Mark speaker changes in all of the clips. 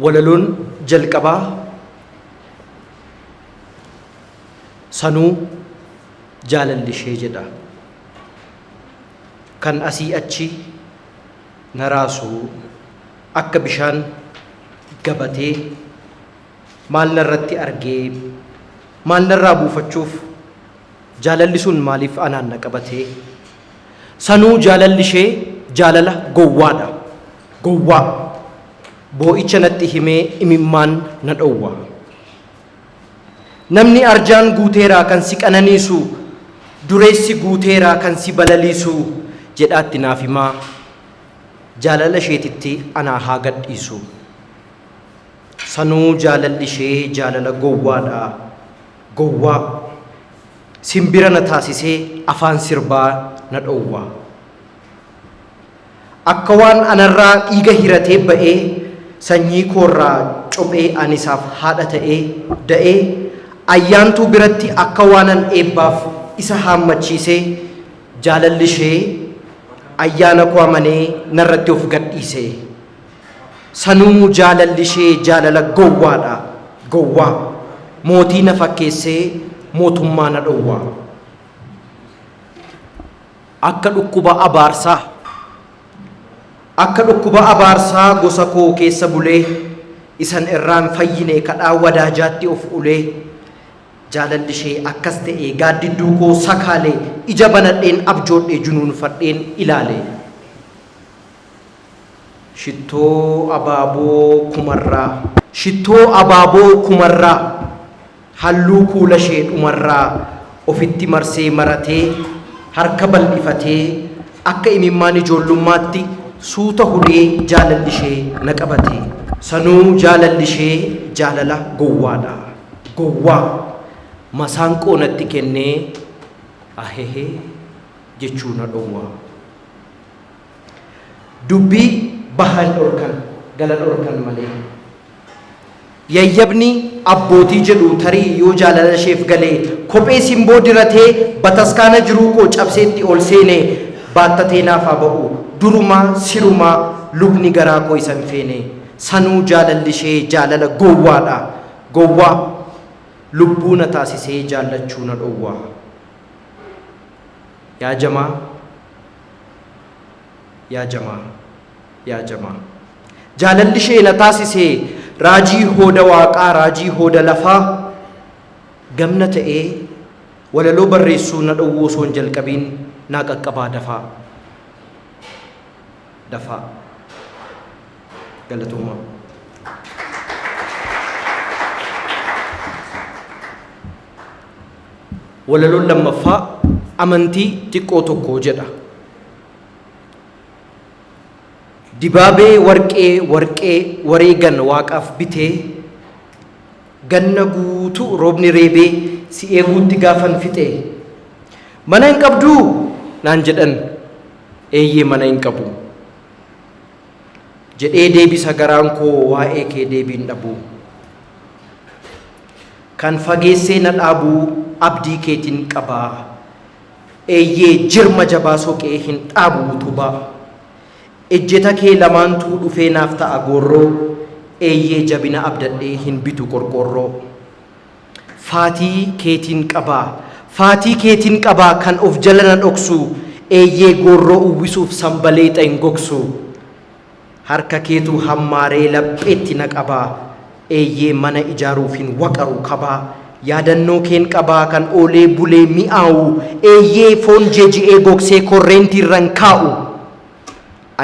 Speaker 1: Walaloon jalqabaa sanuu jaalalli ishee jedha. Kan asii achi na raasu akka bishaan gabatee maal narratti argee maal narraa buufachuuf jaalalli sun maaliif anaan na qabatee? Sanuu jaalalli ishee jaalala gowwaadha. Gowwaa. Boo'icha natti himee imimmaan na dhowwa. Namni arjaan guuteeraa kan si qananiisu, dureessi guuteeraa kan si balaliisu jedhaatti naaf himaa. Jaalala isheetitti anaa haa gadhiisu. Sanuu jaalalli ishee jaalala gowwaadha. Gowwaa. Simbira na taasisee afaan sirbaa na dhowwa. Akka waan anarraa dhiiga hiratee ba'ee, sanyii koorraa cophee ani isaaf haadha ta'ee da'ee, ayyaantuu biratti akka waanan eebbaaf isa haammachiisee, jaalalli ishee ayyaana koo amanee narratti of gadhiise. Sanuu jaalalli ishee jaalala gowwaadha. Gowwaa. Mootii na fakkeessee mootummaa na dhowwa. Akka dhukkuba abaarsaa. Akka dhukkuba abaarsaa gosa koo keessa bulee, isan irraan fayyine kadhaa wadaajaatti of ulee, jaalalli ishee akkas ta'ee gaaddidduu koo sakaale, ija banadheen abjoodhe junuunfadheen ilaale. Shittoo abaaboo kumarraa. Shittoo abaaboo kumarraa. Halluu kuula ishee dhumarraa ofitti marsee maratee, harka bal'ifatee, akka imimmaan ijoollummaatti suuta hudhee jaalalli ishee na qabate. Sanuu jaalalli ishee jaalala gowwaadha. Gowwaa! Masaanqoo natti kennee ahehee jechuu na dhowwa. Dubbii baha hin dhorkan, gala dhorkan malee. Yayyabni abbootii jedhu tarii yoo jaalala isheef gale, kophee simboo diratee bataskaana jiruu koo cabseetti ol seene baattatee naaf haa ba'u. Durumaa sirumaa lubni garaa koo isa hin feene. Sanuu jaalalli ishee jaalala gowwaadha. Gowwaa! Lubbuu na taasisee jaallachuu na dhowwa. Yaa jamaa! Yaa jamaa! Yaa jamaa! Jaalalli ishee na taasise raajii hooda waaqaa, raajii hooda lafaa, gamna ta'ee walaloo barreessuu na dhowwuu osoo hin jalqabiin naa qaqqabaa dafaa. Dafaa. Galatoomaa. Walaloon lammaffaa amantii xiqqoo tokko jedha. Dibaabee warqee warqee wareegan waaqaaf bitee, ganna guutuu roobni reebee si eeguutti gaafan fixe. Mana hin qabduu? Naan jedhan. Eeyyee, mana hin qabu. Jedhee deebisa garaan koo waa'ee kee deebiin dhabu. Kan fageessee na dhaabu abdii keetiin qabaa. Eeyyee, jirma jabaa soqee hin dhaabu utubaa. Ejjeta kee lamaantuu dhufee naaf ta'a goorroo. Eeyyee, jabina abdadhee hin bitu qorqoorroo. Faatii keetiin qabaa. Faatii keetiin qabaa kan of jala na dhoksu. Eeyyee, goorroo uwwisuuf sambaleexa hin gogsu. Harka keetu hammaaree lapheetti na qabaa. Eeyyee, mana ijaaruuf hin waqaru kabaa. Yaadannoo keen qabaa kan oolee bulee mi'aawu. Eeyyee, foon jeeji'ee gogsee korreentiirran kaa'u.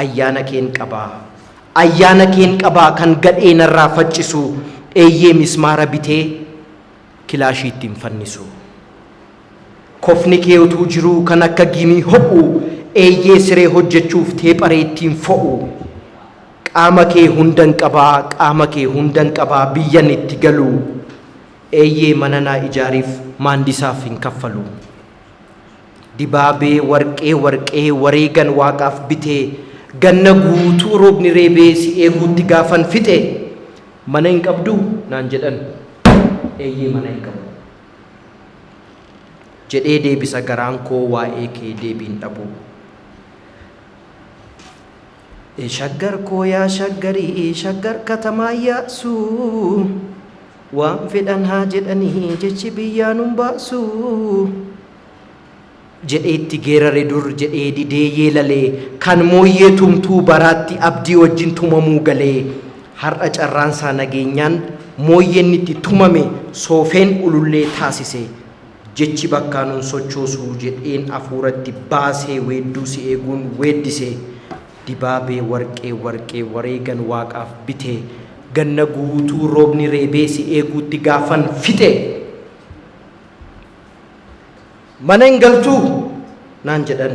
Speaker 1: Ayyaana keen qabaa. Ayyaana keen qabaa kan gadhee narraa faccisu. Eeyyee, mismaara bitee kilaashii ittiin fannisu. Kofni kee utuu jiruu kan akka giimii ho'u. Eeyyee, siree hojjechuuf teepharee ittiin fo'u. Qaama kee hundan qabaa, qaama kee hundan qabaa biyyan itti galu. Eeyyee, mana naa ijaariif maandisaaf hin kaffalu. Dibaabee warqee warqee wareegan waaqaaf bitee, ganna guutuu roobni reebee si eeguutti gaafan fixe. Mana hin qabduu? Naan jedhan. Eeyyee, mana hin qabu. Jedhee deebisa garaan koo waa'ee kee deebiin dhabu. Shaggar koo yaa shaggarii, shaggar katamaa yaasu, waan fedhan haa jedhanii jechi biyyaa nun baasu. Jedhee itti geerare dur jedhee didee yeelalee, kan mooyyee tumtuu baraatti abdii wajjin tumamuu galee. Har'a carraansaa nageenyaan mooyyeen itti tumame soofeen ulullee taasise. Jechi bakkaa nun sochoosuu jedheen afuuratti baasee weedduu si eeguun weeddise. Dibaabee warqee warqee wareegan waaqaaf bitee, ganna guutuu roobni reebee si eeguutti gaafan fixe. Mana hin galtuu naan jedhan,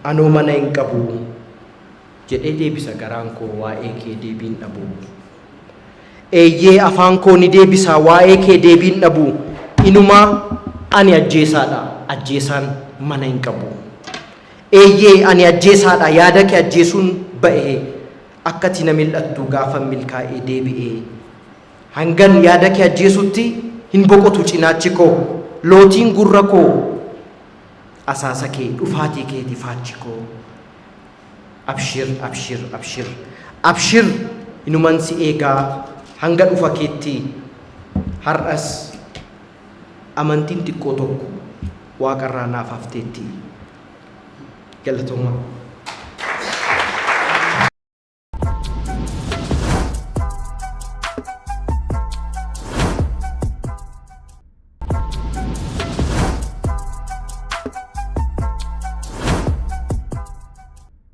Speaker 1: anoo mana hin qabu jedhee deebisa garaan koo waa'ee kee deebiin dhabu. Eeyyee, afaan koo ni deebisa waa'ee kee deebiin dhabu. Inumaa ani ajjeesaadha, ajjeesaan mana hin qabu. Eeyyee, ani ajjeesaadha, yaada kee ajjeesuun ba'e, akkati na mil'attu gaafa milkaa'ee deebi'e. Hangan yaada kee ajjeesutti hin boqotu cinaachi koo, lootiin gurra koo asaasa kee, dhufaatii keeti faachi koo. Abshir, abshir, abshir, abshir, inuman si eegaa hanga dhufa keetti. Har'as amantiin xiqqoo tokko waaqarraa naaf hafteetti. Galatooma.